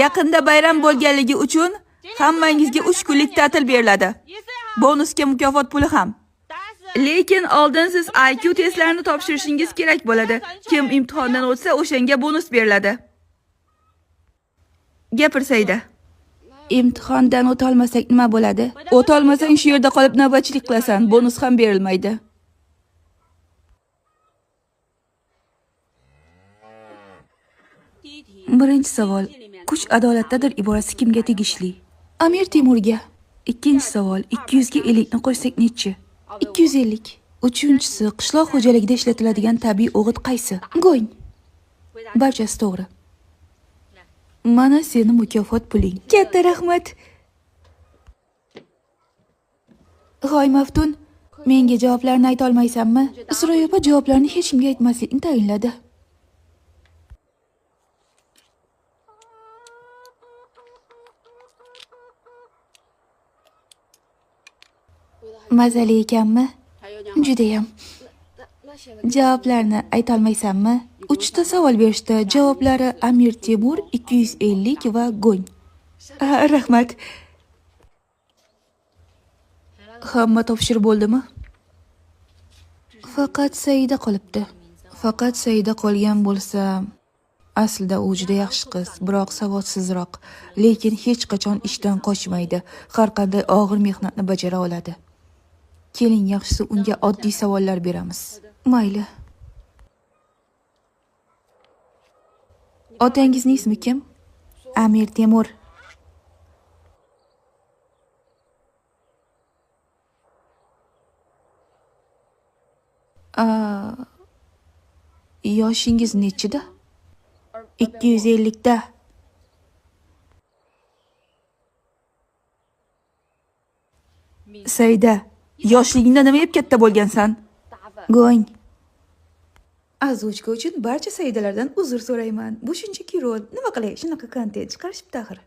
Yaqinda bayram bo'lganligi uchun hammangizga 3 kunlik ta'til beriladi. Bonusga mukofot puli ham. Lekin oldin siz IQ testlarini topshirishingiz kerak bo'ladi. Kim imtihondan o'tsa, o'shanga bonus beriladi. Gapirsayda. Imtihondan o'ta olmasak nima bo'ladi? O'ta olmasang shu yerda qolib navbatchilik qilasan, bonus ham berilmaydi. Birinchi savol. Kuch adolatdadir iborasi kimga tegishli? Amir Temurga. Ikkinchi savol. 200 ga 50 ni qo'shsak nechi? 250. Uchinchisi, qishloq xo'jaligida ishlatiladigan tabiiy o'g'it qaysi? Go'ng. Barchasi to'g'ri. Mana seni mukofot puling. Katta rahmat. Hoy Maftun, menga javoblarni ayta olmaysanmi? Suroy opa javoblarni hech kimga aytmaslikni tayinladi. Mazali ekanmi? Judayam. Javoblarni ayta olmaysanmi? 3 ta savol berishdi. Javoblari Amir Temur, 250 va Go'ng. Rahmat. Hamma topshirib bo'ldimi? Faqat Saida qolibdi. Faqat Saida qolgan bo'lsa, aslida u juda yaxshi qiz, biroq savodsizroq, lekin hech qachon ishdan qochmaydi. Har qanday og'ir mehnatni bajara oladi. Keling, yaxshisi unga oddiy savollar beramiz. Mayli. Otangizning ismi kim? Amir Temur. Yoshingiz nechida? 250 ta. Saida, yoshligingda nima yeb katta bo'lgansan? Go'ng. Озвучка uchun barcha Saidalardan uzr so'rayman. Bu shunchaki rol. Nima qilay, shunaqa kontent chiqarishibdi axir.